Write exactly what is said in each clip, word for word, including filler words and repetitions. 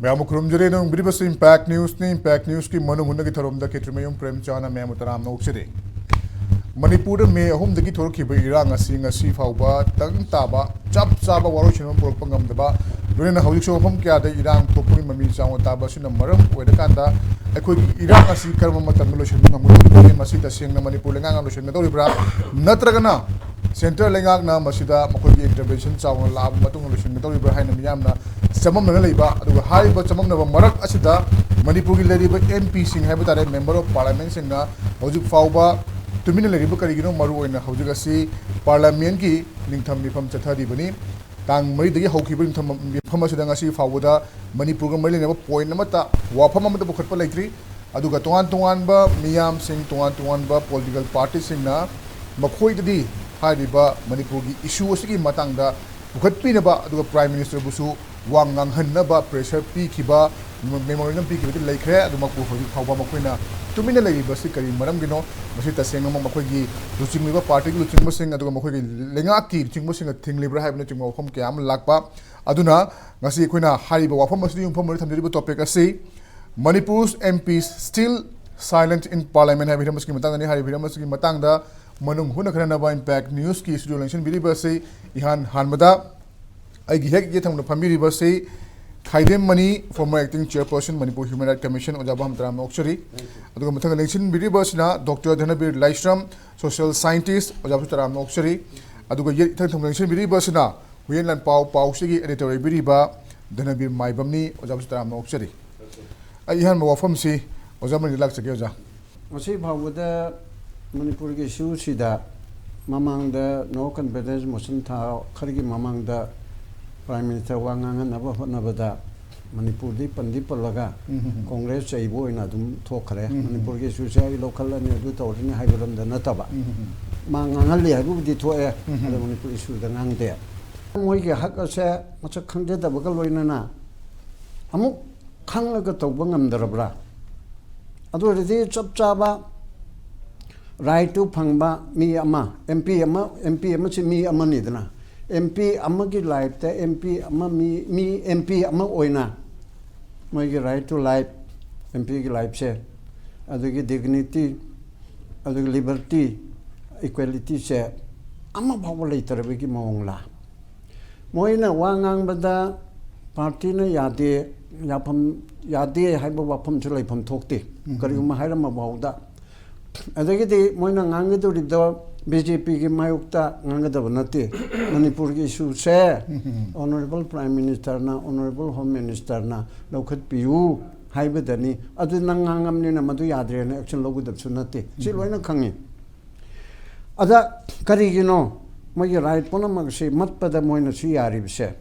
ꯃꯌꯥꯝꯕꯨ ꯈꯨꯔꯨꯝꯖꯔꯤ꯫ ꯅꯪꯕꯤꯔꯤꯕꯁꯤ impact ꯅ꯭ꯌꯨꯁꯅꯤ꯫ Impact ꯅ꯭ꯌꯨꯁꯀꯤ ꯃꯅꯨꯡ ꯍꯨꯠꯅꯒꯤ ꯊꯧꯔꯝꯗ ꯈꯦꯇ꯭ꯔꯤꯃꯌꯨꯝ ꯄ꯭ꯔꯦꯝꯆꯥꯟꯅ ꯃꯌꯥꯝꯕꯨ ꯇꯔꯥꯝꯅ ꯑꯣꯛꯆꯔꯤ꯫ ꯃꯅꯤꯄꯨꯔꯗ ꯃꯦ ꯑꯍꯨꯝꯗꯒꯤ ꯊꯣꯛꯂꯛꯈꯤꯕ ꯏꯔꯥꯡ ꯑꯁꯤ ꯉꯁꯤ ꯐꯥꯎꯕ ꯇꯪ ꯇꯥꯕ ꯆꯞ ꯆꯥꯕ ꯋꯥꯔꯣꯏꯁꯤꯟ ꯑꯃ ꯄꯨꯔꯛꯄ ꯉꯝꯗꯕ, ꯂꯣꯏꯅꯅ ꯍꯧꯖꯤꯛꯁꯨ ꯃꯐꯝ ꯀꯌꯥꯗ ꯏꯔꯥꯡ ꯊꯣꯛꯄꯒꯤ ꯃꯃꯤ ꯆꯥꯎꯅ ꯇꯥꯕ ꯑꯁꯤꯅ ꯃꯔꯝ ꯑꯣꯏꯔꯀꯥꯟꯗ ꯑꯩꯈꯣꯏꯒꯤ ꯏꯔꯥꯡ ꯑꯁꯤ ꯀꯔꯝꯕ ꯃꯇꯝꯗ ꯂꯣꯏꯁꯤꯟꯕ ꯉꯝꯒꯗꯧꯔꯤꯕꯒꯦ? ꯃꯁꯤ ꯇꯁꯦꯡꯅ ꯃꯅꯤꯄꯨꯔ ꯂꯩꯉꯥꯛꯅ ꯂꯣꯏꯁꯤꯟꯒꯗꯧꯔꯤꯕ꯭ꯔꯥ, ꯅꯠꯇ꯭ꯔꯒꯅ ꯁꯦꯟꯇ꯭ꯔꯦꯜ ꯂꯩꯉꯥꯛꯅ ꯃꯁꯤꯗ ꯃꯈꯣꯏꯒꯤ ꯏꯟꯇꯔꯚꯦꯟꯁꯟ ꯆꯥꯎꯅ ꯂꯥꯛꯑꯕ ꯃꯇꯨꯡꯗ ꯂꯣꯏꯁꯤꯟꯒꯗꯧꯔꯤꯕ꯭ꯔꯥ ꯍꯥꯏꯅ ꯃꯤꯌꯥꯝꯅ ꯆꯃꯝꯅꯅ ꯂꯩꯕ, ꯑꯗꯨꯒ ꯍꯥꯏꯔꯤꯕ ꯆꯃꯝꯅꯕ ꯃꯔꯛ ꯑꯁꯤꯗ ꯃꯅꯤꯄꯨꯔꯒꯤ ꯂꯩꯔꯤꯕ ꯑꯦꯝ ꯄꯤꯁꯤꯡ ꯍꯥꯏꯕ ꯇꯥꯔꯦ, ꯃꯦꯝꯕꯔ ꯑꯣꯐ ꯄꯥꯔꯂꯤꯌꯥꯃꯦꯟꯁꯤꯡꯅ ꯍꯧꯖꯤꯛ ꯐꯥꯎꯕ ꯇꯨꯃꯤꯟꯅ ꯂꯩꯔꯤꯕ ꯀꯔꯤꯒꯤꯅꯣ? ꯃꯔꯨꯑꯣꯏꯅ ꯍꯧꯖꯤꯛ ꯑꯁꯤ ꯄꯥꯔꯂꯤꯌꯥꯃꯦꯟꯒꯤ ꯅꯤꯡꯊꯝ ꯃꯤꯐꯝ ꯆꯠꯊꯔꯤꯕꯅꯤ꯫ ꯇꯥꯡ ꯃꯔꯤꯗꯒꯤ ꯍꯧꯈꯤꯕ ꯅꯤꯡꯊꯝ ꯃꯤꯐꯝ ꯑꯁꯤꯗ ꯉꯁꯤ ꯐꯥꯎꯕꯗ ꯃꯅꯤꯄꯨꯔꯒ ꯃꯔꯤ ꯂꯩꯅꯕ ꯄꯣꯏꯟ ꯑꯃꯠꯇ, ꯋꯥꯐꯝ ꯑꯃꯠꯇ ꯄꯨꯈꯠꯄ ꯂꯩꯇ꯭ꯔꯤ꯫ ꯑꯗꯨꯒ ꯇꯣꯉꯥꯟ ꯇꯣꯉꯥꯟꯕ ꯃꯤꯌꯥꯝꯁꯤꯡ, ꯇꯣꯉꯥꯟ ꯇꯣꯉꯥꯟꯕ ꯄꯣꯂꯤꯇꯤꯀꯦꯜ ꯄꯥꯔꯇꯤꯁꯤꯡꯅ ꯃꯈꯣꯏꯗꯗꯤ ꯍꯥꯏꯔꯤꯕ ꯃꯅꯤꯄꯨꯔꯒꯤ ꯏꯁꯨ ꯑꯁꯤꯒꯤ ꯃꯇꯥꯡꯗ ꯄꯨꯈꯠꯄꯤꯅꯕ, ꯑꯗꯨꯒ ꯄ꯭ꯔꯥꯏꯝ ꯃꯤꯅꯤꯁꯇꯔꯕꯨꯁꯨ ꯋꯥ ꯉꯥꯡꯍꯟꯅꯕ ꯄ꯭ꯔꯦꯁꯔ ꯄꯤꯈꯤꯕ, ꯃꯦꯃꯣꯔꯦꯟꯗꯝ ꯄꯤꯈꯤꯕꯗꯤ ꯂꯩꯈ꯭ꯔꯦ꯫ ꯑꯗꯨꯃꯛꯄꯨ ꯍꯧꯖꯤꯛ ꯐꯥꯎꯕ ꯃꯈꯣꯏꯅ ꯇꯨꯃꯤꯟꯅ ꯂꯩꯔꯤꯕꯁꯤ ꯀꯔꯤ ꯃꯔꯝꯒꯤꯅꯣ? ꯃꯁꯤ ꯇꯁꯦꯡꯅꯃꯛ ꯃꯈꯣꯏꯒꯤ ꯂꯨꯆꯤꯡꯂꯤꯕ ꯄꯥꯔꯇꯤꯒꯤ ꯂꯨꯆꯤꯡꯕꯁꯤꯡ ꯑꯗꯨꯒ ꯃꯈꯣꯏꯒꯤ ꯂꯩꯉꯥꯛꯀꯤ ꯂꯨꯆꯤꯡꯕꯁꯤꯡꯅ ꯊꯤꯡꯂꯤꯕ꯭ꯔꯥ ꯍꯥꯏꯕꯅꯆꯤꯡꯕ ꯋꯥꯐꯝ ꯀꯌꯥ ꯑꯃ ꯂꯥꯛꯄ꯫ ꯑꯗꯨꯅ ꯉꯁꯤ ꯑꯩꯈꯣꯏꯅ ꯍꯥꯏꯔꯤꯕ ꯋꯥꯐꯝ ꯑꯁꯤꯗ ꯌꯨꯝꯐꯝ ꯑꯣꯏꯔꯒ ꯊꯝꯖꯔꯤꯕ ꯇꯣꯄꯤꯛ ꯑꯁꯤ Manipur's M Ps still silent in parliament ꯍꯥꯏꯕ ꯍꯤꯔꯝ ꯑꯁꯤꯒꯤ ꯃꯇꯥꯡꯗꯅꯤ꯫ ꯍꯥꯏꯔꯤꯕ ꯍꯤꯔꯝ ꯑꯁꯤꯒꯤ ꯃꯇꯥꯡꯗ ꯃꯅꯨꯡ ꯍꯨꯠꯅ ꯈꯟꯅꯅꯕ ꯏꯝꯄꯦꯛ ꯅ꯭ꯌꯨꯁꯀꯤ ꯁ꯭ꯇꯨꯗꯤꯑꯣ ꯂꯦꯡꯁꯤꯟꯕꯤꯔꯤꯕ ꯑꯁꯤ ꯏꯍꯥꯟ ꯍꯥꯟꯕꯗ ꯑꯩꯒꯤ ꯍꯦꯛ ꯌꯦꯠꯊꯪꯅ ꯐꯝꯕꯤꯔꯤꯕ ꯑꯁꯤ ꯈꯥꯏꯗꯦꯝ ꯃꯅꯤ, former acting chairperson Manipur Human Rights Commission, ꯑꯣꯖꯥꯕꯨ ꯍꯝ ꯇꯔꯥꯝꯅ ꯑꯣꯛꯆꯔꯤ꯫ ꯑꯗꯨꯒ ꯃꯊꯪꯗ ꯂꯦꯡꯁꯤꯟꯕꯤꯔꯤꯕ ꯑꯁꯤꯅ doctor Dhanabir Laishram, social scientist, ꯑꯣꯖꯥꯕꯨꯁꯨ ꯇꯔꯥꯝꯅ ꯑꯣꯛꯆꯔꯤ꯫ ꯑꯗꯨꯒ ꯌꯦꯠ ꯏꯊꯪ ꯊꯪꯅ ꯂꯦꯡꯁꯤꯟꯕꯤꯔꯤꯕ ꯑꯁꯤꯅ ꯍꯨꯏꯌꯦꯟ ꯂꯥꯟꯄꯥꯎ ꯄꯥꯎꯁꯤꯒꯤ editor ꯑꯣꯏꯕꯤꯔꯤꯕ ꯙꯅꯕꯤꯔ ꯃꯥꯏꯕꯝꯅꯤ꯫ ꯑꯣꯖꯥꯕꯨꯁꯨ ꯇꯔꯥꯝꯅ ꯑꯣꯛꯆꯔꯤ꯫ ꯑꯩ ꯑꯍꯥꯟꯕ ꯋꯥꯐꯝꯁꯤ ꯑꯣꯖꯥ ꯃꯅꯤꯗ ꯂꯥꯛꯆꯒꯦ, ꯑꯣꯖꯥ꯫ ꯉꯁꯤ ꯐꯥꯎꯕꯗ ꯃꯅꯤꯄꯨꯔꯒꯤ ꯏꯁꯨꯁꯤꯗ ꯃꯃꯥꯡꯗ no confidence motion ꯊꯥ ꯈꯔꯒꯤ ꯃꯃꯥꯡꯗ ꯄ꯭ꯔꯥꯏꯝ ꯃꯤꯅꯤꯁꯇꯔ ꯋꯥ ꯉꯥꯡꯍꯟꯅꯕ ꯍꯣꯠꯅꯕꯗ ꯃꯅꯤꯄꯨꯔꯗꯤ ꯄꯟꯗꯤ ꯄꯜꯂꯒ ꯎꯝ, ꯎꯝ, ꯎꯝ꯫ ꯀꯣꯡꯒ꯭ꯔꯦꯁ ꯆꯩꯕ ꯑꯣꯏꯅ ꯑꯗꯨꯝ ꯊꯣꯛꯈ꯭ꯔꯦ꯫ ꯎꯝ, ꯎꯝ꯫ ꯃꯅꯤꯄꯨꯔꯒꯤ ꯏꯁꯨꯁꯦ ꯑꯩ ꯂꯧꯈꯠꯂꯅꯤ, ꯑꯗꯨ ꯇꯧꯔꯅꯤ ꯍꯥꯏꯕ ꯂꯝꯗ ꯅꯠꯇꯕ꯫ ꯎꯝ, ꯎꯝ, ꯎꯝ꯫ ꯃꯥ ꯉꯥꯡꯍꯜꯂꯤ ꯍꯥꯏꯕꯕꯨꯗꯤ ꯊꯣꯛꯑꯦ, ꯎꯝ, ꯎꯝ꯫ ꯑꯗꯣ ꯃꯅꯤꯄꯨꯔ ꯏꯁꯨꯗ ꯉꯥꯡꯗꯦ꯫ ꯃꯣꯏꯒꯤ ꯍꯛ ꯑꯁꯦ ꯃꯁꯛ ꯈꯪꯖꯗꯕꯒ ꯂꯣꯏꯅꯅ ꯑꯃꯨꯛ ꯈꯪꯂꯒ ꯇꯧꯕ ꯉꯝꯗ꯭ꯔꯕ꯭ꯔꯥ? ꯑꯗꯨ ꯑꯣꯏꯔꯗꯤ ꯆꯞ ꯆꯥꯕ ꯔꯥꯏꯠꯇꯨ ꯐꯪꯕ ꯃꯤ ꯑꯃ, ꯑꯦꯝ ꯄꯤ ꯑꯃ, ꯑꯦꯝ ꯄꯤ ꯑꯃꯁꯤ ꯃꯤ ꯑꯃꯅꯤꯗꯅ, ꯑꯦꯝ ꯄꯤ ꯑꯃꯒꯤ ꯂꯥꯏꯐꯇ ꯑꯦꯝ ꯄꯤ ꯑꯃ, ꯃꯤ, ꯃꯤ ꯑꯦꯝ ꯄꯤ ꯑꯃ ꯑꯣꯏꯅ ꯃꯣꯏꯒꯤ right to life, ꯑꯦꯝ ꯄꯤꯒꯤ ꯂꯥꯏꯐꯁꯦ, ꯑꯗꯨꯒꯤ dignity, ꯑꯗꯨꯒꯤ liberty, equalityꯁꯦ ꯑꯃ ꯐꯥꯎꯕ ꯂꯩꯇ꯭ꯔꯕꯒꯤ ꯃꯑꯣꯡꯂꯥ? ꯃꯣꯏꯅ ꯋꯥ ꯉꯥꯡꯕꯗ ꯄꯥꯔꯇꯤꯅ ꯌꯥꯗꯦ, ꯌꯥꯐꯝ, ꯌꯥꯗꯦ ꯍꯥꯏꯕ ꯋꯥꯐꯝꯁꯨ ꯂꯩꯐꯝ ꯊꯣꯛꯇꯦ꯫ ꯎꯝ꯫ ꯀꯔꯤꯒꯨꯝꯕ ꯍꯥꯏꯔꯝꯃ ꯐꯥꯎꯗ꯫ ꯑꯗꯒꯤꯗꯤ ꯃꯣꯏꯅ ꯉꯥꯡꯒꯗꯧꯔꯤꯕꯗꯣ ꯕꯤ ꯖꯦ ꯄꯤꯒꯤ ꯃꯥꯌꯣꯛꯇ ꯉꯥꯡꯒꯗꯕ ꯅꯠꯇꯦ꯫ ꯃꯅꯤꯄꯨꯔꯒꯤ ꯏꯁꯨꯁꯦ ꯎꯝ꯫ Honourable Prime Ministerꯅ, Honourable Home Ministerꯅ ꯂꯧꯈꯠꯄꯤꯌꯨ ꯍꯥꯏꯕꯗꯅꯤ꯫ ꯑꯗꯨ ꯅꯪ ꯉꯥꯡꯉꯝꯅꯤꯅ ꯃꯗꯨ ꯌꯥꯗ꯭ꯔꯦꯅ action ꯂꯧꯒꯗꯕꯁꯨ ꯅꯠꯇꯦ꯫ ꯁꯤ ꯎꯝ꯫ ꯂꯣꯏꯅ ꯈꯪꯉꯤ꯫ ꯑꯗ ꯀꯔꯤꯒꯤꯅꯣ ꯃꯣꯏꯒꯤ right ꯄꯨꯝꯅꯃꯛꯁꯤ ꯃꯠꯄꯗ ꯃꯣꯏꯅꯁꯨ ꯌꯥꯔꯤꯕꯁꯦ?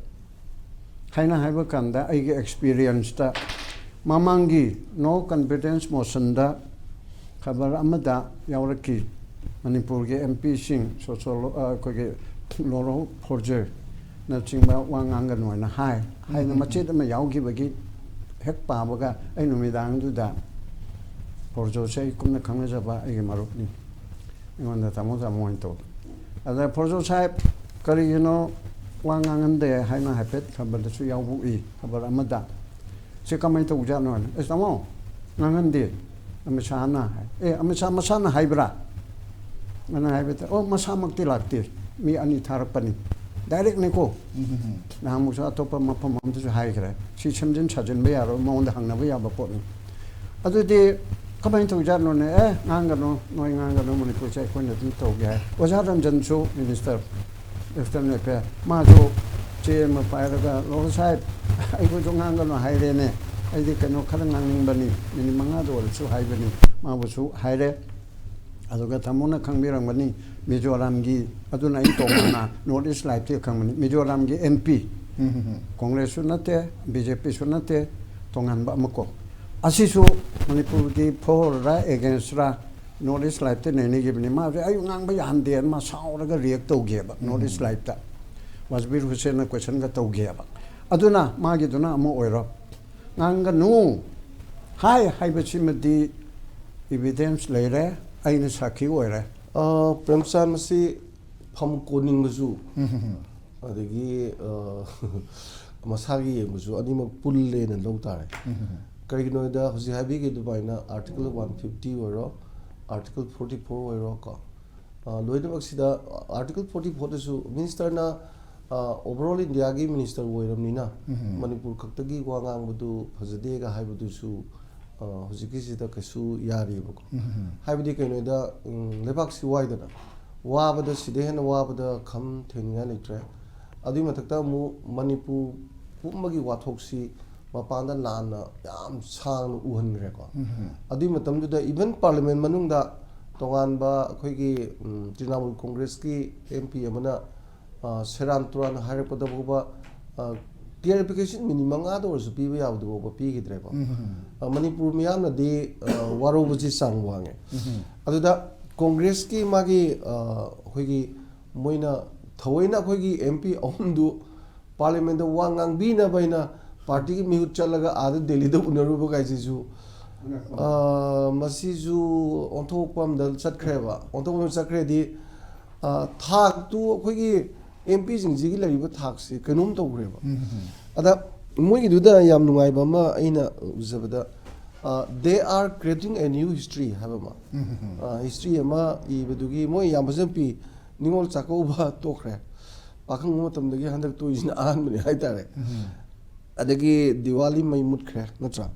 ꯍꯥꯏꯅ ꯍꯥꯏꯕ ꯀꯥꯟꯗ, ꯑꯩꯒꯤ experienceꯇ, ꯃꯃꯥꯡꯒꯤ no confidence motionꯗ ꯈꯕꯔ ꯑꯃꯗ ꯌꯥꯎꯔꯛꯈꯤ, ꯃꯅꯤꯄꯨꯔꯒꯤ ꯑꯦꯝ ꯄꯤꯁꯤꯡ, ꯁꯣꯁꯣꯂꯣ-, ꯑ, ꯑꯩꯈꯣꯏꯒꯤ ꯂꯣꯔꯣ ꯐꯣꯔꯖꯔꯅꯆꯤꯡꯕ ꯋꯥ ꯉꯥꯡꯒꯅꯨ ꯍꯥꯏꯅ ꯍꯥꯏ ꯍꯥꯏꯅ ꯎꯝ꯫ ꯃꯆꯦꯠ ꯑꯃ ꯌꯥꯎꯈꯤꯕꯒꯤ ꯍꯦꯛ ꯄꯥꯕꯒ ꯑꯩ ꯅꯨꯃꯤꯗꯥꯡꯗꯨꯗ, ꯐꯣꯔꯖꯣꯁꯦ ꯑꯩ ꯀꯨꯞꯅ ꯈꯪꯅꯖꯕ ꯑꯩꯒꯤ ꯃꯔꯨꯞꯅꯤ, ꯑꯩꯉꯣꯟꯗ "ꯇꯥꯃꯣ, ꯇꯥꯃꯣ" ꯍꯥꯏꯅ ꯇꯧꯕ꯫ ꯑꯗ "ꯐꯣꯔꯖꯣ ꯁꯥꯍꯦꯕ, ꯀꯔꯤꯒꯤꯅꯣ ꯋꯥ ꯉꯥꯡꯍꯟꯗꯦ?" ꯍꯥꯏꯅ ꯍꯥꯏꯐꯦꯠ ꯈꯕꯔꯗꯁꯨ ꯌꯥꯎꯕ ꯎꯏ, ꯈꯕꯔ ꯑꯃꯗ꯫ "ꯁꯤ ꯀꯃꯥꯏꯅ ꯇꯧꯖꯥꯠꯅꯣ?" ꯍꯥꯏꯅ, "ꯑꯦ ꯇꯥꯃꯣ, ꯉꯥꯡꯍꯟꯗꯦ, ꯑꯃꯤꯠ ꯁꯥꯍꯅ" ꯍꯥꯏ꯫ "ꯑꯦ, ꯑꯃꯤꯠ ꯁꯥꯍ ꯃꯁꯥꯅ ꯍꯥꯏꯕ꯭ꯔꯥ?" ꯑꯅ ꯍꯥꯏꯕꯗ, "ꯑꯣ, ꯃꯁꯥꯃꯛꯇꯤ ꯂꯥꯛꯇꯦ, ꯃꯤ ꯑꯅꯤ ꯊꯥꯔꯛꯄꯅꯤ, directꯅꯤꯀꯣ"꯫ ꯎꯝ꯫ ꯅꯍꯥꯟꯃꯨꯛꯁꯨ ꯑꯇꯣꯞꯄ ꯃꯐꯝ ꯑꯃꯗꯁꯨ ꯍꯥꯏꯈ꯭ꯔꯦ꯫ ꯁꯤ ꯁꯦꯝꯖꯤꯟ ꯁꯥꯖꯤꯟꯕ ꯌꯥꯔꯣꯏ, ꯃꯉꯣꯟꯗ ꯍꯪꯅꯕ ꯌꯥꯕ ꯄꯣꯠꯅꯤ꯫ ꯑꯗꯨꯗꯤ ꯀꯃꯥꯏꯅ ꯇꯧꯖꯥꯠꯅꯣꯅꯦ? "ꯑꯦ, ꯉꯥꯡꯒꯅꯨ, ꯅꯣꯏ ꯉꯥꯡꯒꯅꯨ, ꯃꯅꯤꯄꯨꯔꯁꯦ ꯑꯩꯈꯣꯏꯅ ꯑꯗꯨꯝ ꯇꯧꯒꯦ" ꯍꯥꯏ꯫ ꯑꯣꯖꯥ ꯔꯟꯖꯟꯁꯨ ꯃꯤꯅꯤꯁꯇꯔ, ꯂꯦꯐꯇꯤꯅꯦꯟ ꯑꯦꯐꯤꯌꯔ, ꯃꯥꯁꯨ ꯆꯦ ꯑꯃ ꯄꯥꯏꯔꯒ, "ꯂꯣꯔꯣ ꯁꯥꯍꯦꯕ, ꯑꯩꯈꯣꯏꯁꯨ ꯉꯥꯡꯒꯅꯨ ꯍꯥꯏꯔꯦꯅꯦ, ꯑꯩꯗꯤ ꯀꯩꯅꯣ ꯈꯔ ꯉꯥꯡꯅꯤꯡꯕꯅꯤ, ꯃꯤꯅꯤꯠ ꯃꯉꯥꯗ ꯑꯣꯏꯔꯁꯨ" ꯍꯥꯏꯕꯅꯤ꯫ ꯃꯥꯕꯨꯁꯨ ꯍꯥꯏꯔꯦ꯫ ꯑꯗꯨꯒ ꯇꯥꯃꯣꯅ ꯈꯪꯕꯤꯔꯝꯒꯅꯤ, ꯃꯤꯖꯣꯔꯥꯝꯒꯤ, ꯑꯗꯨꯅ ꯑꯩ ꯇꯣꯉꯥꯟꯅ North East Liveꯇꯒꯤ ꯈꯪꯕꯅꯤ, ꯃꯤꯖꯣꯔꯥꯝꯒꯤ ꯑꯦꯝ ꯄꯤ, ꯎꯝ, ꯎꯝ, ꯎꯝ꯫ ꯀꯣꯡꯒ꯭ꯔꯦꯁꯁꯨ ꯅꯠꯇꯦ, ꯕꯤ ꯖꯦ ꯄꯤꯁꯨ ꯅꯠꯇꯦ, ꯇꯣꯉꯥꯟꯕ ꯑꯃ ꯀꯣ, ꯑꯁꯤꯁꯨ ꯃꯅꯤꯄꯨꯔꯒꯤ for ꯔ against ꯔ North East Liveꯇ ꯅꯩꯅꯈꯤꯕꯅꯤ꯫ ꯃꯥꯁꯦ ꯑꯩ ꯉꯥꯡꯕ ꯌꯥꯍꯟꯗꯦꯅ ꯃꯥ ꯁꯥꯎꯔꯒ react ꯇꯧꯈꯤꯑꯕ North East ꯎꯝ꯫ Liveꯇ, ꯋꯥꯖꯕꯤꯔ ꯍꯨꯁꯦꯟꯅ questionꯒ ꯇꯧꯈꯤꯑꯕ꯫ ꯑꯗꯨꯅ ꯃꯥꯒꯤꯗꯨꯅ ꯑꯃ ꯑꯣꯏꯔꯣ, ꯉꯥꯡꯒꯅꯨ ꯍꯥꯏ ꯍꯥꯏꯕꯁꯤꯃꯗꯤ evidence ꯂꯩꯔꯦ, ꯑꯩꯅ ꯁꯥꯈꯤ ꯑꯣꯏꯔꯦ꯫ ꯑ, ꯄ꯭ꯔꯦꯝꯆꯥꯟ, ꯃꯁꯤ ꯐꯝ ꯀꯣꯟꯅꯤꯡꯕꯁꯨ, ꯎꯝ, ꯎꯝ, ꯎꯝ꯫ ꯑꯗꯒꯤ, ꯑ, ꯃꯁꯥꯒꯤ ꯌꯦꯡꯕꯁꯨ ꯑꯅꯤꯃꯛ ꯄꯨꯜꯂꯦꯅ ꯂꯧ ꯇꯥꯔꯦ꯫ ꯀꯩꯒꯤꯅꯣ ꯍꯥꯏꯗ ꯍꯧꯖꯤꯛ ꯍꯥꯏꯕꯤꯒꯤ ꯑꯗꯨꯃꯥꯏꯅ Article one fifty ꯑꯣꯏꯔꯣ, Article forty four ꯑꯣꯏꯔꯣ ꯀꯣ, ꯑ, ꯂꯣꯏꯅꯃꯛꯁꯤꯗ Article forty fourꯗꯁꯨ ministerꯅ, ꯑ, overall Indiaꯒꯤ minister ꯑꯣꯏꯔꯕꯅꯤꯅ ꯃꯅꯤꯄꯨꯔ ꯈꯛꯇꯒꯤ ꯋꯥ ꯉꯥꯡꯕꯗꯨ ꯐꯖꯗꯦꯒ ꯍꯥꯏꯕꯗꯨꯁꯨ, ꯑ, ꯍꯧꯖꯤꯛꯀꯤꯁꯤꯗ ꯀꯩꯁꯨ ꯌꯥꯔꯤꯕꯀꯣ꯫ ꯍꯥꯏꯕꯗꯤ ꯀꯩꯅꯣꯗ, ꯎꯝ, ꯂꯩꯕꯥꯛꯁꯤ ꯋꯥꯏꯗꯅ, ꯋꯥꯕꯗ ꯁꯤꯗ ꯍꯦꯟꯅ ꯋꯥꯕꯗ ꯈꯝ ꯊꯦꯡꯅꯤꯡꯉꯥꯏ ꯂꯩꯇ꯭ꯔꯦ꯫ ꯑꯗꯨꯒꯤ ꯃꯊꯛꯇ ꯑꯃꯨꯛ ꯃꯅꯤꯄꯨꯔ ꯄꯨꯝꯕꯒꯤ ꯋꯥꯊꯣꯛꯁꯤ ꯃꯄꯥꯟꯗ ꯂꯥꯟꯅ ꯌꯥꯝ ꯁꯥꯡꯅ ꯎꯍꯟꯈ꯭ꯔꯦꯀꯣ꯫ ꯑꯗꯨꯒꯤ ꯃꯇꯝꯗꯨꯗ even parliament ꯃꯅꯨꯡꯗ ꯇꯣꯉꯥꯟꯕ ꯑꯩꯈꯣꯏꯒꯤ, ꯎꯝ, ꯇ꯭ꯔꯤꯅꯥꯃꯨꯜ ꯀꯣꯡꯒ꯭ꯔꯦꯁꯀꯤ MP ꯑꯃꯅ, ꯑ, ꯁꯦꯔꯥꯟ ꯇꯨꯔꯥꯟ ꯍꯥꯏꯔꯛꯄꯗ ꯐꯥꯎꯕ, ꯑ, clarification minute ꯃꯉꯥꯗ ꯑꯣꯏꯔꯁꯨ ꯄꯤꯕ ꯌꯥꯕꯗꯨ ꯐꯥꯎꯕ ꯄꯤꯈꯤꯗ꯭ꯔꯦꯀꯣ꯫ ꯑ, ꯃꯅꯤꯄꯨꯔ ꯃꯤꯌꯥꯝꯅꯗꯤ, ꯑ, ꯋꯥꯔꯧꯕꯁꯤ ꯆꯥꯡ ꯋꯥꯡꯉꯦ꯫ ꯑꯗꯨꯗ ꯀꯣꯡꯒ꯭ꯔꯦꯁꯀꯤ ꯃꯥꯒꯤ, ꯑ, ꯑꯩꯈꯣꯏꯒꯤ ꯃꯣꯏꯅ ꯊꯑꯣꯏꯅ ꯑꯩꯈꯣꯏꯒꯤ MP ꯑꯍꯨꯝꯗꯨ parliamentꯇ ꯋꯥ ꯉꯥꯡꯕꯤꯅꯕ ꯍꯥꯏꯅ partyꯒꯤ ꯃꯤꯍꯨꯠ ꯆꯠꯂꯒ ꯑꯥꯗ ꯗꯦꯜꯂꯤꯗ ꯎꯅꯔꯨꯕ ꯀꯥꯏꯁꯤꯁꯨ, ꯑ, ꯃꯁꯤꯁꯨ ꯑꯣꯟꯊꯣꯛꯄ ꯑꯃꯗ ꯆꯠꯈ꯭ꯔꯦꯕ꯫ ꯑꯣꯟꯊꯣꯛꯄ ꯑꯃꯗ ꯆꯠꯈ꯭ꯔꯦꯗꯤ, ꯑ, ꯊꯥꯛꯇꯨ ꯑꯩꯈꯣꯏꯒꯤ MPꯁꯤꯡꯁꯤꯒꯤ ꯂꯩꯔꯤꯕ ꯊꯥꯛꯁꯤ ꯀꯩꯅꯣꯝ ꯇꯧꯈ꯭ꯔꯦꯕ꯫ ꯑꯗ ꯃꯣꯏꯒꯤꯗꯨꯗ ꯌꯥꯝ ꯅꯨꯡꯉꯥꯏꯕ ꯑꯃ ꯑꯩꯅ ꯎꯖꯕꯗ, ꯑ, "They are creating a new history" ꯍꯥꯏꯕ ꯑꯃ, ꯑ, history ꯑꯃ ꯏꯕꯗꯨꯒꯤ ꯃꯣꯏ ꯌꯥꯝ ꯐꯖꯅ ꯄꯤ꯫ ꯅꯤꯉꯣꯜ ꯆꯥꯛꯀꯧꯕ ꯇꯣꯛꯈ꯭ꯔꯦ, ꯄꯥꯈꯪꯕ ꯃꯇꯝꯗꯒꯤ ꯍꯟꯗꯛ ꯇꯣꯏꯁꯤꯅ ꯑꯍꯥꯟꯕꯅꯤ ꯍꯥꯏꯇꯥꯔꯦ꯫ ꯑꯗꯒꯤ ꯗꯤꯋꯥꯂꯤ ꯃꯩ ꯃꯨꯠꯈ꯭ꯔꯦ, ꯅꯠꯇ꯭ꯔꯥ?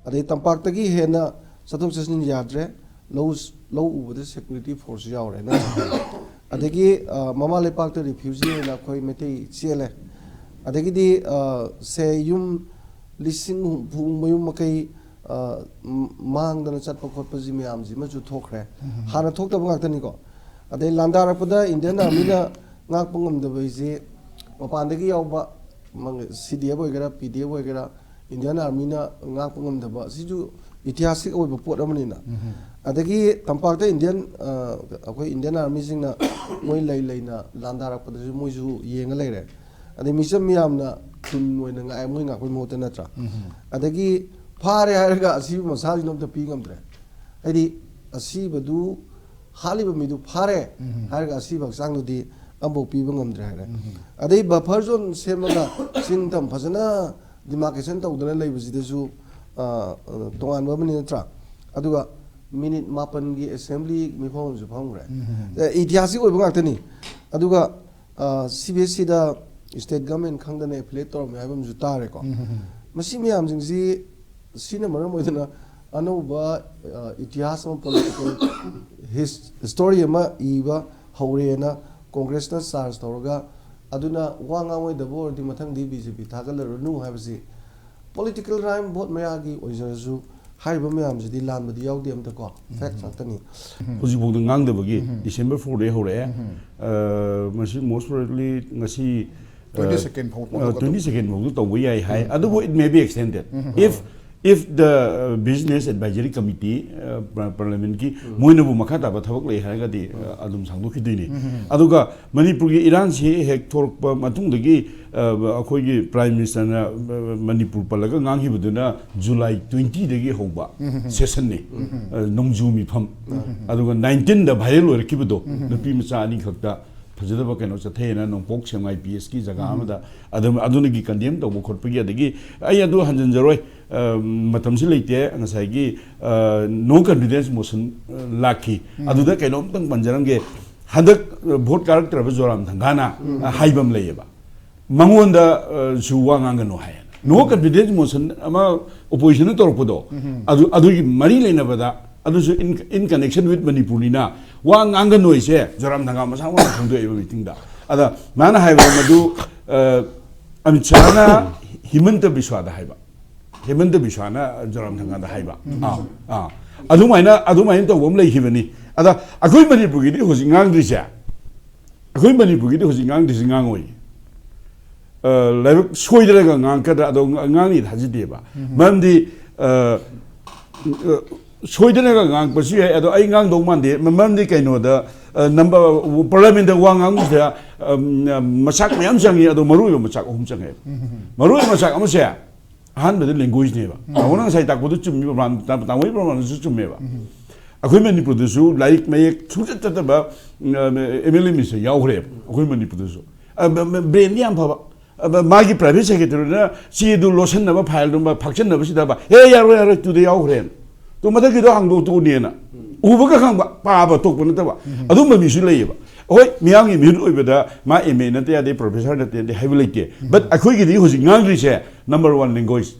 ꯑꯗꯩ ꯇꯝꯄꯥꯛꯇꯒꯤ ꯍꯦꯟꯅ ꯆꯠꯊꯣꯛ ꯆꯠꯁꯤꯟ ꯌꯥꯗ꯭ꯔꯦ, ꯂꯧ, ꯂꯧ ꯎꯕꯗ security force ꯌꯥꯎꯔꯦ, ꯅꯠꯇ꯭ꯔꯥ? ꯑꯗꯒꯤ, ꯑ, ꯃꯃꯥ ꯂꯩꯄꯥꯛꯇ refugee ꯑꯣꯏꯅ ꯑꯩꯈꯣꯏ ꯃꯩꯇꯩ ꯆꯦꯜꯂꯦ꯫ ꯑꯗꯒꯤꯗꯤ, ꯑ, ꯁꯦ ꯌꯨꯝ ꯂꯤꯁꯤꯡ ꯍꯨꯝꯐꯨ ꯃꯌꯨꯝ ꯃꯀꯩ, ꯑ, ꯃ-, ꯃꯥꯡꯗꯅ ꯆꯠꯄ ꯈꯣꯠꯄꯁꯤ ꯃꯌꯥꯝꯁꯤꯃꯁꯨ ꯊꯣꯛꯈ꯭ꯔꯦ꯫ ꯍꯥꯟꯅ ꯊꯣꯛꯇꯕ ꯉꯥꯛꯇꯅꯤꯀꯣ꯫ ꯑꯗꯩ ꯂꯥꯟꯗꯥꯔꯛꯄꯗ Indian Armyꯅ ꯉꯥꯛꯄ ꯉꯝꯗꯕ ꯍꯥꯏꯁꯦ ꯃꯄꯥꯟꯗꯒꯤ ꯌꯥꯎꯕ ꯃꯪ-, CDF ꯑꯣꯏꯒꯦꯔꯥ, PDF ꯑꯣꯏꯒꯦꯔꯥ, Indian Armyꯅ ꯉꯥꯛꯄ ꯉꯝꯗꯕ, ꯁꯤꯁꯨ ꯏꯇꯤꯍꯥꯁꯤꯛ ꯑꯣꯏꯕ ꯄꯣꯠ ꯑꯃꯅꯤꯅ꯫ ꯑꯗꯒꯤ ꯇꯝꯄꯥꯛꯇ Indian, ꯑ, ꯑꯩꯈꯣꯏ Indian Armyꯁꯤꯡꯅ ꯃꯣꯏ ꯂꯩ ꯂꯩꯅ ꯂꯥꯟꯗꯥꯔꯛꯄꯗꯁꯨ ꯃꯣꯏꯁꯨ ꯌꯦꯡꯉ ꯂꯩꯔꯦ꯫ ꯑꯗꯩ ꯃꯤꯆꯝ ꯃꯤꯌꯥꯝꯅ ꯊꯨꯟ ꯑꯣꯏꯅ ꯉꯥꯏ, ꯃꯣꯏ ꯉꯥꯛꯄꯩ ꯃꯍꯨꯠꯇ, ꯅꯠꯇ꯭ꯔꯥ? ꯑꯗꯒꯤ ꯐꯥꯔꯦ ꯍꯥꯏꯔꯒ ꯑꯁꯤꯕ ꯃꯁꯥꯁꯤꯅ ꯑꯝꯇ ꯄꯤ ꯉꯝꯗ꯭ꯔꯦ꯫ ꯍꯥꯏꯗꯤ ꯑꯁꯤꯕꯗꯨ, ꯍꯥꯠꯂꯤꯕ ꯃꯤꯗꯨ ꯐꯥꯔꯦ ꯍꯥꯏꯔꯒ ꯑꯁꯤꯕ ꯍꯛꯆꯥꯡꯗꯨꯗꯤ ꯑꯃꯐꯥꯎ ꯄꯤꯕ ꯉꯝꯗ꯭ꯔꯦ ꯍꯥꯏꯔꯦ꯫ ꯑꯗꯩ ꯕꯐꯔ ꯖꯣꯟ ꯁꯦꯝꯃꯒ ꯆꯤꯡ ꯇꯝ ꯐꯖꯅ ꯗꯤꯃꯥꯔꯀꯦꯁꯟ ꯇꯧꯗꯅ ꯂꯩꯕꯁꯤꯗꯁꯨ, ꯑ, ꯑ, ꯇꯣꯉꯥꯟꯕ ꯑꯃꯅꯤ ꯅꯠꯇ꯭ꯔꯥ? ꯑꯗꯨꯒ ꯃꯤꯅꯤꯠ ꯃꯥꯄꯟꯒꯤ ꯑꯦꯁꯦꯝꯕ꯭ꯂꯤ ꯃꯤꯐꯝ ꯑꯃꯁꯨ ꯐꯝꯈ꯭ꯔꯦ꯫ ꯑ, ꯏꯇꯤꯍꯥꯁꯤꯛ ꯑꯣꯏꯕ ꯉꯥꯛꯇꯅꯤ꯫ ꯑꯗꯨꯒ, ꯑ, ꯁꯤ ꯕꯤ ꯑꯦꯁ ꯁꯤꯗ ꯁ꯭ꯇꯦꯠ ꯒꯚꯔꯟꯃꯦꯟ ꯈꯪꯗꯅ ꯑꯦꯐꯤꯂꯦꯠ ꯇꯧꯔꯝꯃꯦ ꯍꯥꯏꯕ ꯑꯃꯁꯨ ꯇꯥꯔꯦꯀꯣ꯫ ꯃꯁꯤ ꯃꯌꯥꯝꯁꯤꯡꯁꯤ, ꯁꯤꯅ ꯃꯔꯝ ꯑꯣꯏꯗꯨꯅ ꯑꯅꯧꯕ, ꯑ, ꯏꯇꯤꯍꯥꯁ ꯑꯃ, ꯄꯣꯂꯤꯇꯤꯀꯦꯜ ꯍꯤꯁ-, ꯍꯤꯁꯇꯣꯔꯤ ꯑꯃ ꯏꯕ ꯍꯧꯔꯦꯅ ꯀꯣꯡꯒ꯭ꯔꯦꯁꯅ ꯆꯥꯔꯖ ꯇꯧꯔꯒ, ꯑꯗꯨꯅ ꯋꯥ ꯉꯥꯡꯉꯣꯏꯗꯕ ꯑꯣꯏꯔꯗꯤ ꯃꯊꯪꯗꯤ ꯕꯤ ꯖꯦ ꯄꯤ ꯊꯥꯒꯠꯂꯔꯨꯅꯨ ꯍꯥꯏꯕꯁꯤ ꯄꯣꯂꯤꯇꯤꯀꯦꯜ ꯔꯥꯏꯝ ꯚꯣꯠ ꯃꯌꯥꯒꯤ ꯑꯣꯏꯖꯔꯁꯨ ꯍꯥꯏꯔꯤꯕ ꯃꯌꯥꯝꯁꯤꯗꯤ ꯂꯥꯟꯕꯗꯤ ꯌꯥꯎꯗꯦ ꯑꯝꯇ ꯀꯣ, ꯐꯦꯛ ꯉꯥꯛꯇꯅꯤ꯫ ꯍꯧꯖꯤꯛꯐꯥꯎꯗ ꯉꯥꯡꯗꯕꯒꯤ ꯗꯤꯁꯦꯝꯕꯔ ꯐꯣꯔꯗꯒꯤ ꯍꯧꯔꯛꯑꯦ꯫ ꯑ, ꯃꯁꯤ most probably ꯉꯁꯤ, ꯑ, Twenty second ꯐꯥꯎ ꯄꯥꯡꯊꯣꯛꯀꯗꯕ꯫ Twenty second ꯐꯥꯎꯗ ꯇꯧꯕ ꯌꯥꯏ ꯍꯥꯏ꯫ ꯑꯗꯨꯕꯨ it may be extended if if the, uh, business advisory committee, uh, parliament ꯀꯤ ꯃꯣꯏꯅꯕꯨ ꯃꯈꯥ ꯇꯥꯕ ꯊꯕꯛ ꯂꯩ ꯍꯥꯏꯔꯒꯗꯤ, ꯑ, ꯑꯗꯨꯝ ꯁꯥꯡꯗꯣꯛꯈꯤꯗꯣꯏꯅꯤ꯫ ꯑꯗꯨꯒ ꯃꯅꯤꯄꯨꯔꯒꯤ ꯏꯔꯥꯡꯁꯤ ꯍꯦꯛ ꯊꯣꯛꯂꯛꯄ ꯃꯇꯨꯡꯗꯒꯤ, ꯑ, ꯑꯩꯈꯣꯏꯒꯤ ꯄ꯭ꯔꯥꯏꯝ ꯃꯤꯅꯤꯁꯇꯔꯅ, ꯑ, ꯃꯅꯤꯄꯨꯔ ꯄꯜꯂꯒ ꯉꯥꯡꯈꯤꯕꯗꯨꯅ ꯖꯨꯂꯥꯏ ꯇ꯭ꯋꯦꯟꯇꯤꯗꯒꯤ ꯍꯧꯕ ꯁꯦꯁꯟꯅꯤ꯫ ꯑ, ꯅꯣꯡꯖꯨ ꯃꯤꯐꯝ꯫ ꯑꯗꯨꯒ ꯅꯥꯏꯟꯇꯤꯟꯗ ꯚꯥꯏꯔꯦꯜ ꯑꯣꯏꯔꯛꯈꯤꯕꯗꯣ, ꯅꯨꯄꯤ ꯃꯆꯥ ꯑꯅꯤꯈꯛꯇ ꯐꯖꯗꯕ ꯀꯩꯅꯣ ꯆꯠꯊꯩꯑꯅ ꯅꯣꯡꯄꯣꯛ ꯁꯦꯡꯃꯥꯏ ꯄꯤ ꯑꯦꯁꯀꯤ ꯖꯒꯥ ꯑꯃꯗ ꯑꯗꯨꯝ ꯑꯗꯨꯅꯒꯤ ꯀꯟꯗꯦꯝ ꯇꯧꯕ ꯈꯣꯠꯄꯒꯤ, ꯑꯗꯒꯤ ꯑꯩ ꯑꯗꯨ ꯍꯟꯖꯤꯟꯖꯔꯣꯏ, ꯑ, ꯃꯇꯝꯁꯤ ꯂꯩꯇꯦ꯫ ꯉꯁꯥꯏꯒꯤ, ꯑ, no confidence motion, ꯑ, ꯂꯥꯛꯈꯤ꯫ ꯑꯗꯨꯗ ꯀꯩꯅꯣꯝꯇꯪ ꯄꯟꯖꯔꯝꯒꯦ꯫ ꯍꯟꯗꯛ, ꯑ, ꯚꯣꯠ ꯀꯥꯔꯛꯇ꯭ꯔꯕ ꯖꯣꯔꯥꯝ ꯊꯪꯒꯥꯅ, ꯑ, ꯍꯥꯏꯕ ꯑꯃ ꯂꯩꯌꯦꯕ, ꯃꯉꯣꯟꯗ, ꯑ, ꯁꯨ ꯋꯥ ꯉꯥꯡꯒꯅꯨ ꯍꯥꯏꯌꯦꯅ꯫ No confidence motion ꯑꯃ ꯑꯣꯄꯣꯖꯤꯁꯟꯅ ꯇꯧꯔꯛꯄꯗꯣ, ꯑꯗꯨ, ꯑꯗꯨꯒꯤ ꯃꯔꯤ ꯂꯩꯅꯕꯗ ꯑꯗꯨꯁꯨ in, in connection with ꯃꯅꯤꯄꯨꯔꯅꯤꯅ ꯋꯥ ꯉꯥꯡꯒꯅꯨ ꯍꯥꯏꯁꯦ ꯖꯣꯔꯥꯝ ꯊꯪꯒꯥ ꯃꯁꯥꯃꯛꯅ ꯐꯣꯡꯗꯣꯛꯑꯦꯕ ꯃꯤꯇꯤꯡꯗ꯫ ꯑꯗ ꯃꯥꯅ ꯍꯥꯏꯕꯗ ꯃꯗꯨ, ꯑ, ꯑꯃꯤꯠ ꯁꯥꯍꯅ ꯍꯤꯃꯟꯇ ꯕꯤꯁ꯭ꯋꯥꯗ ꯍꯥꯏꯕ, ꯍꯤꯃꯟꯇ ꯕꯤꯁ꯭ꯋꯥꯅ ꯖꯣꯔꯥꯝ ꯊꯪꯒꯥꯗ ꯍꯥꯏꯕ꯫ ꯑꯥ, ꯑꯥ꯫ ꯑꯗꯨꯃꯥꯏꯅ, ꯑꯗꯨꯃꯥꯏꯅ ꯇꯧꯕ ꯑꯃ ꯂꯩꯈꯤꯕꯅꯤ꯫ ꯑꯗ ꯑꯩꯈꯣꯏ ꯃꯅꯤꯄꯨꯔꯒꯤꯗꯤ ꯍꯧꯖꯤꯛ ꯉꯥꯡꯗ꯭ꯔꯤꯁꯦ, ꯑꯩꯈꯣꯏ ꯃꯅꯤꯄꯨꯔꯒꯤꯗꯤ ꯍꯧꯖꯤꯛ ꯉꯥꯡꯗ꯭ꯔꯤꯁꯤ ꯉꯥꯡꯉꯣꯏ꯫ ꯑ, ꯂꯥꯏꯕꯛ ꯁꯣꯏꯗꯅꯒ ꯉꯥꯡꯉꯛꯀꯗ꯭ꯔꯥ, ꯑꯗꯣ ꯉ-, ꯉꯥꯡꯅꯤꯗ ꯊꯥꯖꯗꯦꯕ꯫ ꯃꯔꯝꯗꯤ, ꯑ, ꯑ, ꯁꯣꯏꯗꯅꯒ ꯉꯥꯡꯉꯛꯄꯁꯨ ꯌꯥꯏ, ꯑꯗꯣ ꯑꯩ ꯉꯥꯡꯗꯧ ꯃꯥꯟꯗꯦ꯫ ꯃ-, ꯃꯔꯝꯗꯤ ꯀꯩꯅꯣꯗ, ꯑ, ꯅꯝꯕ-, ꯄꯥꯔꯂꯤꯌꯥꯃꯦꯟꯗ ꯋꯥ ꯉꯥꯡꯕꯁꯤꯗ, ꯑ, ꯃꯆꯥꯛ ꯃꯌꯥꯝ ꯆꯪꯉꯤ, ꯑꯗꯣ ꯃꯔꯨꯑꯣꯏꯕ ꯃꯆꯥꯛ ꯑꯍꯨꯝ ꯆꯪꯉꯦꯕ꯫ ꯃꯔꯨꯑꯣꯏꯕ ꯃꯆꯥꯛ ꯑꯃꯁꯦ ꯑꯍꯥꯟꯕꯗ ꯂꯦꯡꯒ꯭ꯋꯦꯖꯅꯦꯕ꯫ ꯇꯥꯃꯣꯅ ꯉꯁꯥꯏ ꯇꯥꯛꯄꯗꯨ ꯆꯨꯝꯃꯤꯕ, ꯄ꯭ꯔꯃꯥꯟ-, ꯇꯥ-, ꯇꯥꯃꯣꯒꯤ ꯄ꯭ꯔꯃꯥꯟꯗꯨꯁꯨ ꯆꯨꯝꯃꯦꯕ꯫ ꯑꯩꯈꯣꯏ ꯃꯅꯤꯄꯨꯔꯗꯁꯨ ꯂꯥꯏꯔꯤꯛ ꯃꯌꯦꯛ ꯁꯨꯡꯆꯠ ꯆꯠꯇꯕ ꯑꯦꯝ ꯑꯦꯜ ꯑꯦ ꯃꯤꯅꯤꯁꯇꯔ ꯌꯥꯎꯈ꯭ꯔꯦꯕ ꯑꯩꯈꯣꯏ ꯃꯅꯤꯄꯨꯔꯗꯁꯨ꯫ ꯕ꯭ꯔꯦꯟꯗꯤ ꯌꯥꯝ ꯐꯕ꯫ ꯑ, ꯃꯥꯒꯤ ꯄ꯭ꯔꯥꯏꯚꯦꯠ ꯁꯦꯀ꯭ꯔꯦꯇꯔꯤꯅ ꯆꯦꯗꯨ ꯂꯣꯠꯁꯟꯅꯕ, ꯐꯥꯏꯜꯗꯨ ꯃꯥ ꯐꯥꯛꯆꯟꯅꯕꯁꯤꯗꯕ, "ꯍꯦ, ꯌꯥꯔꯣꯏ, ꯌꯥꯔꯣꯏ, ꯇꯨꯗ ꯌꯥꯎꯈ꯭ꯔꯦꯅ꯫ ꯇꯨ ꯃꯊꯛꯀꯤꯗꯣ ꯍꯥꯡꯗꯣꯛꯇꯣꯛꯎꯅꯦꯅ"꯫ ꯎꯕꯒ ꯈꯪꯕ, ꯄꯥꯕ ꯇꯣꯛꯄ ꯅꯠꯇꯕ꯫ ꯑꯗꯨꯝꯕ ꯃꯤꯁꯨ ꯂꯩꯌꯦꯕ꯫ ꯍꯣꯏ, ꯃꯤꯌꯥꯝꯒꯤ ꯃꯤꯍꯨꯠ ꯑꯣꯏꯕꯗ ꯃꯥ ꯑꯦꯝ ꯑꯦ ꯅꯠꯇ ꯌꯥꯗꯦ, ꯄ꯭ꯔꯣꯐꯦꯁꯔ ꯅꯠꯇ ꯌꯥꯗꯦ ꯍꯥꯏꯕ ꯂꯩꯇꯦ꯫ ꯕꯠ ꯑꯩꯈꯣꯏꯒꯤꯗꯤ ꯍꯧꯖꯤꯛ ꯉꯥꯡꯗ꯭ꯔꯤꯁꯦ, number one, language.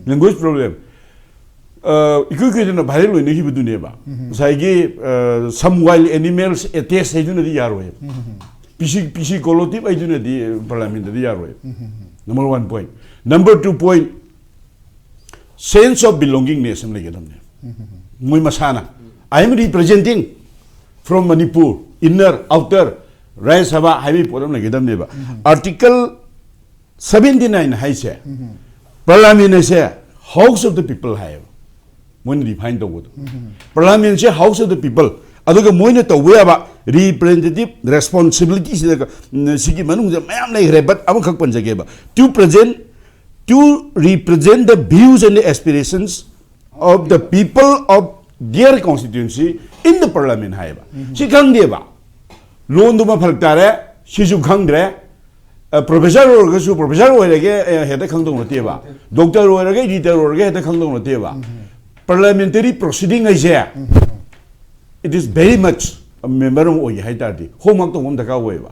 Language problem. ꯑ, ꯏꯀꯨꯏ ꯀꯨꯏꯗꯅ ꯚꯥꯏꯔꯦꯜ ꯑꯣꯏꯅꯈꯤꯕꯗꯨꯅꯦꯕ꯫ ꯉꯁꯥꯏꯒꯤ, ꯑ, "Some wild animals attest" ꯍꯥꯏꯗꯨꯅꯗꯤ ꯌꯥꯔꯣꯏꯕ꯫ ꯄꯤ ꯁꯤ, ꯄꯤ ꯁꯤ ꯀꯣꯂꯣꯇꯤꯞ ꯍꯥꯏꯗꯨꯅꯗꯤ ꯄꯥꯔꯂꯥꯃꯦꯟꯗꯗꯤ ꯌꯥꯔꯣꯏꯕ꯫ Number one point. Number two point, sense of belongingness ꯑꯃ ꯂꯩꯒꯗꯕꯅꯦ꯫ ꯃꯣꯏ ꯃꯁꯥꯅ, "I am representing from Manipur, inner, outer, ꯔꯥꯖ꯭ꯌ ꯁꯚꯥ" ꯍꯥꯏꯕꯒꯤ ꯄꯣꯠ ꯑꯃ ꯂꯩꯒꯗꯕꯅꯦꯕ꯫ ꯑꯥꯔꯇꯤꯀꯜ ꯁꯚꯦꯟꯇꯤ ꯅꯥꯏꯟ ꯍꯥꯏꯁꯦ, ꯄꯥꯔꯂꯥꯃꯦꯟ ꯍꯥꯏꯁꯦ House of the People ꯍꯥꯏꯌꯦꯕ, ꯃꯣꯏꯅ ꯗꯤꯐꯥꯏꯟ ꯇꯧꯕꯗꯣ꯫ ꯄꯥꯔꯂꯥꯃꯦꯟꯁꯦ House of the People, ꯑꯗꯨꯒ ꯃꯣꯏꯅ ꯇꯧꯕ ꯌꯥꯕ ꯔꯤꯄ꯭ꯔꯖꯦꯟꯇꯦꯇꯤꯞ ꯔꯦꯁꯄꯣꯟꯁꯤꯕꯤꯂꯤꯇꯤꯁꯤꯗ, ꯎꯝ, ꯁꯤꯒꯤ ꯃꯅꯨꯡꯗ ꯃꯌꯥꯝ ꯂꯩꯈ꯭ꯔꯦ, ꯕꯠ ꯑꯃꯈꯛ ꯄꯟꯖꯒꯦꯕ: "To present, to represent the views and the aspirations of the people of their constituency in the parliament" ꯍꯥꯏꯌꯦꯕ꯫ ꯁꯤ ꯈꯪꯗꯦꯕ, ꯂꯣꯟꯗꯨꯃ ꯐꯔꯛ ꯇꯥꯔꯦ, ꯁꯤꯁꯨ ꯈꯪꯗ꯭ꯔꯦ꯫ ꯑ, ꯄ꯭ꯔꯣꯐꯦꯁꯔ ꯑꯣꯏꯔꯒꯁꯨ, ꯄ꯭ꯔꯣꯐꯦꯁꯔ ꯑꯣꯏꯔꯒꯦ, ꯑ, ꯍꯦꯛꯇ ꯈꯪꯗꯧ ꯅꯠꯇꯦꯕ꯫ ꯗꯣꯛꯇꯔ ꯑꯣꯏꯔꯒ, ꯏꯗꯤꯇꯔ ꯑꯣꯏꯔꯒꯦ ꯍꯦꯛꯇ ꯈꯪꯗꯧ ꯅꯠꯇꯦꯕ꯫ ꯄꯥꯔꯂꯥꯃꯦꯟꯇꯔꯤ ꯄ꯭ꯔꯣꯁꯤꯗꯤꯡ ꯍꯥꯏꯁꯦ, it is very much, member ꯑꯃ ꯑꯣꯏꯒꯦ ꯍꯥꯏ ꯇꯥꯔꯗꯤ ꯍꯣꯝꯋꯥꯔꯛ ꯇꯧꯕ ꯑꯃ ꯗꯔꯀꯥꯔ ꯑꯣꯏꯌꯦꯕ꯫